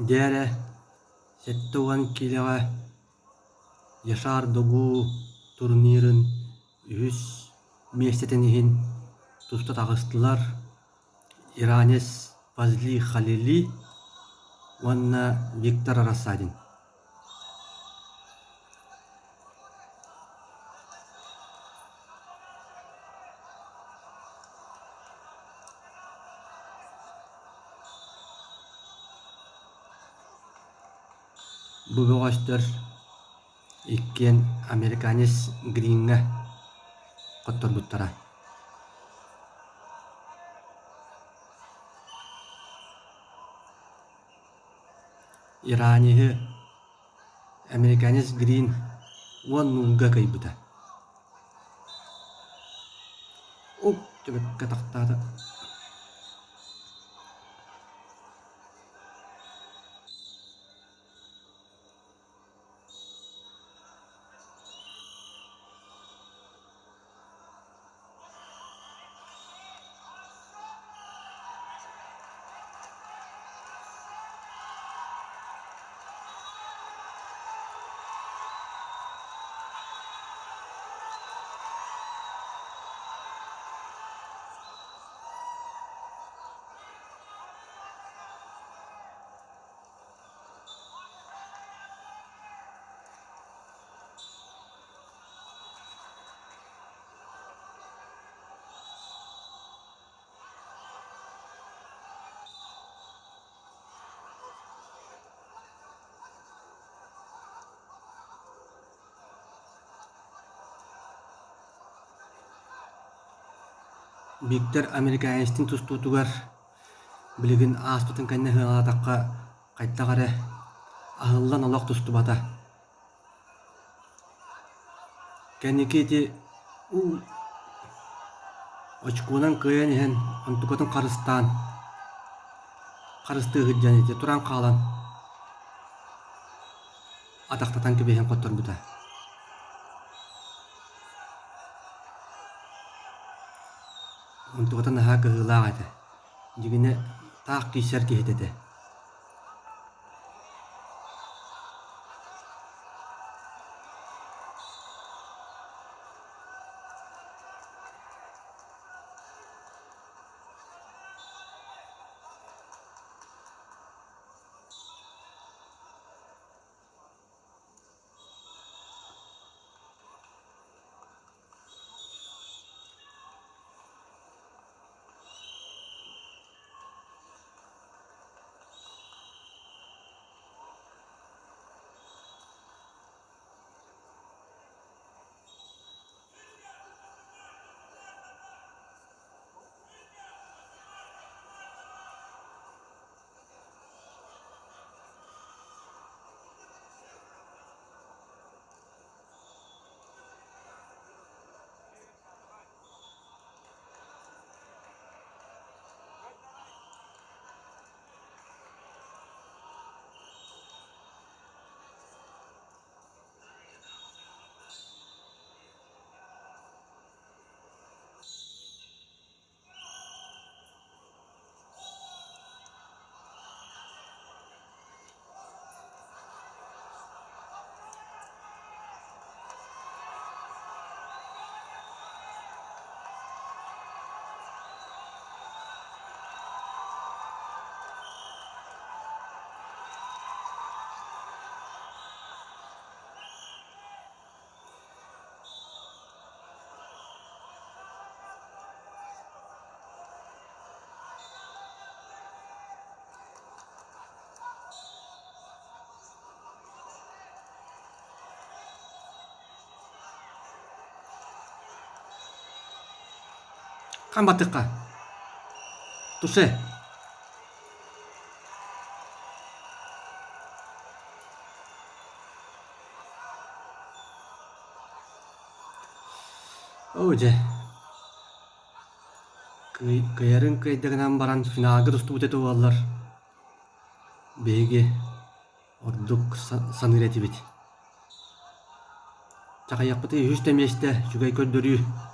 Дьэ 70 киилэҕэ Яшар Догу турнирын үһүс миэстэтин иһин туста таҕыстылар иранец Фазли Халили уонна Виктор Рассадин. Бу бөҕөстөр иккиэн американец Гриҥҥэ хотторбуттара. Иранеһы американец Грин уон нуулга кыайбыта. Ук түбэккэ тахтаата. Виктор американецтыын тустуутугар билигин ааспытын кэннэ сыаналаатахха хайдах эрэ аһыллан олох тустубата. Кэнники ити очкуонан кыайан иһэн онтукатын харыстаан харыстыы сылдьан ити туран хаалан атахтатан кэбиһэн хотторбута. Онтуката наһаа кыһыылаах этэ. Дьиҥинэ таах киирсэр киһитэ этэ. Хам баттыкка. Туше. Оо дьэ. Кыайарын кыайдыгынан баран финалга тустубут этэ буоллар биһиги ордук саныыр этибит. Чахайыахпытый үһүс да миэстэ үчүгэй көрдөрүү.